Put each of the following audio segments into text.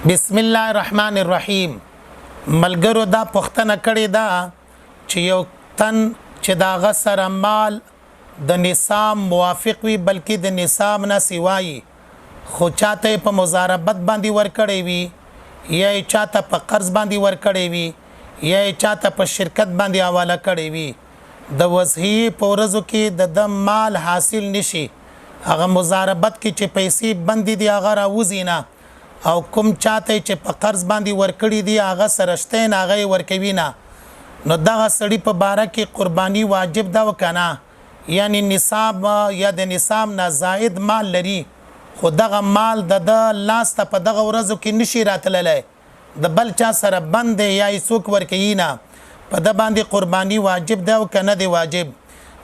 بسم الله الرحمن الرحیم. ملګرو دا پوښتنه کړې ده چې یو تن چې د هغه سره مال د نصاب موافق وي، بلکې د نصاب نه سوای، خو چاته یې په مضاربت باندې ورکړی وي، یا یې چاته په قرض باندې ورکړی وي، یا یې چاته په شرکت باندې حواله کړی وي، د وضحیې په ورځو کې د ده مال حاصل نشي، هغه مضاربت کې چې پیسې بندې دي هغه راوځي نه، او کوم چاته چې په قرض باندې ورکړي دي هغه سره شته نه، هغه یې ورکوي نه، نو دغه سړي په باره کې قرباني واجب ده او که نه؟ یعنی نصاب یا د نصاب نه زائد مال لري، خو دغه مال د ده لاس ته په دغه ورځو کې نشي راتللی، د بل چا سره بند دی یا یې څوک ورکوي نه، په ده باندې قرباني واجب ده او که نه دی واجب؟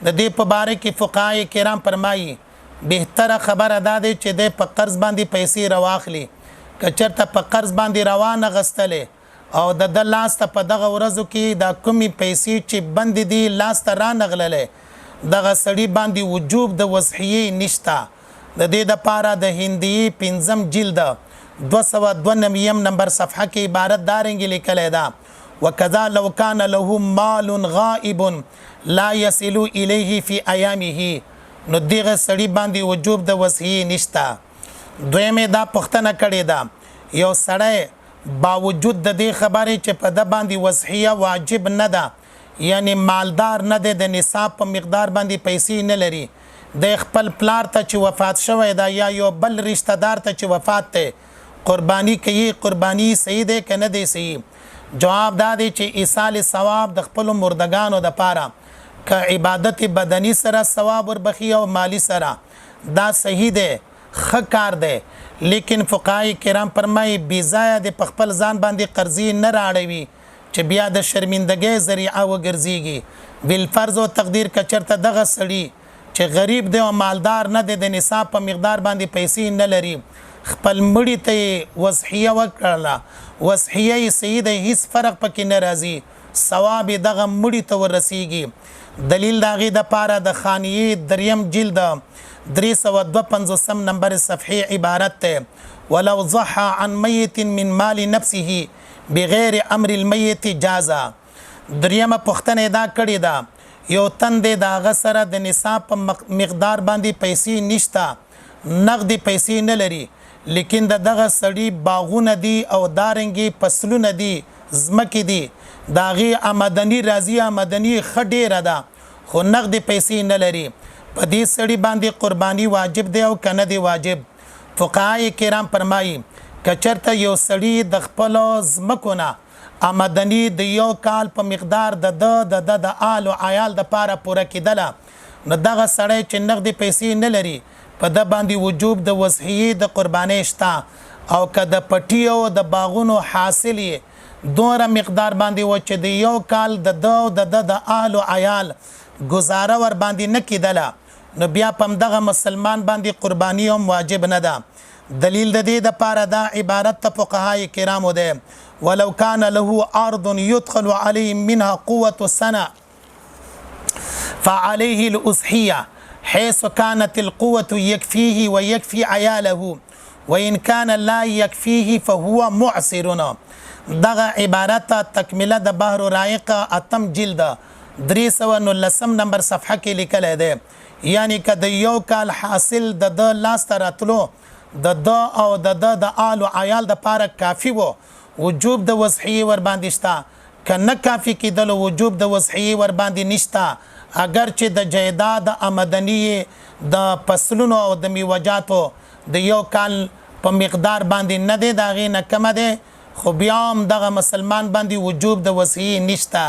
د دې په باره کې فقهای کرام فرمایي بهتره خبره دا دی چې دی په قرض باندې پیسې راواخلي. که چېرته په قرض باندې روانه غستلې او د ده لاس ته په دغه ورځو کې دا کومې پیسې چې بندې دي لاس ته رانغللې، دغه سړي باندې وجوب د وضحیې نشته. د دې دپاره د هندیې پنځم جلد 292 نمبر صفحه کې عبارت دارنګې لیکلی ده: وکذا لو کان له مال غائب لا يصل الیه فی ایامه. نو دغه سړي باندې وجوب د وضحیې نشته. دویمه دا پوښتنه کړې ده، یو سړی باوجود د دې خبرې چې په ده باندې وضحیه واجب نه ده، یعنی مالدار نه دی، د نصاب په مقدار باندې پیسې نه لري، دی خپل پلار ته چې وفات شوی ده یا یو بل رشته دار ته چې وفات دی قرباني کوي، قرباني صحیح دی که نه دی صحیح؟ جواب دا دی چې ایصال ثواب د خپلو مردګانو دپاره که عبادت بدني سره ثواب وربخي او مالی سره، دا صحیح دی، ښه کار دی، لیکن فقهای کرام فرمایي بې ځایه دې په خپل ځان باندې قرضې نه راړوي چې بیا د شرمندګۍ ذریعه وګرځېږي. بالفرض او تقدیر که چېرته دغه سړي چې غریب دی او مالدار نه دی، د نصاب په مقدار باندې پیسې نه لري، خپل مړي ته یې وضحیه وکړله، وضحیه یې صحیح دی، هیڅ فرق پکې نه راځي، ثواب یې دغه مړي ته ورسیږي. دلیل د هغې دپاره د خانیې دریم جلد 352 نمبر صفحې عبارت دی: ولو ضحى عن میت من مال نفسه بغیر امر المیت جاز. دریمه پوښتنه یې دا کړې ده، یو تن دی، د هغه سره د نصاب په مقدار باندې پیسې نشته، نغدې پیسې نه لري، لیکن د دغه سړي باغونه دي او دارنګې فصلونه دي، ځمکې دي، د هغې آمدني راځي، آمدني یې ښه ډېره ده، خو نغدې پیسې نه لري، په دې سړي باندې قرباني واجب دی او که نه دی واجب؟ فقهای کرام فرمایي که چېرته یو سړي د خپلو ځمکو نه آمدني د یو کال په مقدار د ده د ده د آل او عیال دپاره پوره کېدله، نو دغه سړی چې نغدې پیسې نه لري په ده باندې وجوب د وضحیې د قربانۍ شته، او که د پټي او د باغونو حاصل یې دومره مقدار باندې و چې د یو کال د ده او د ده د اهل او عیال ګزاره ور باندې نه کېدله، نو بیا په همدغه مسلمان باندې قرباني هم واجب نه ده. دلیل د دې دپاره دا عبارت ته فقهای کرامو دی: ولو کان له ارض يدخل عليه منها قوة سنة فعليه الأضحية حيث كانت القوة يكفيه ويكفي عياله وإن كان لا يكفيه فهو معسر. دغه عبارت تکمله د بحر رائق اتم جلد 319 نمبر صفحه کې لیکلی دی، یعنی که د یو کال حاصل د ده لاس ته راتلو د ده او د ده د آل او عیال دپاره کافي و، وجوب د وضحیې ورباندې شته، که نه کافي کېدلو وجوب د وضحیې ورباندې نشته، اګر چې د جایداد آمدني یې د فصلونو او د میوجاتو د یو کال په مقدار باندې نه دی، د هغې نه کمه دی، خو بیا هم دغه مسلمان باندې وجوب د وضحیې نشته.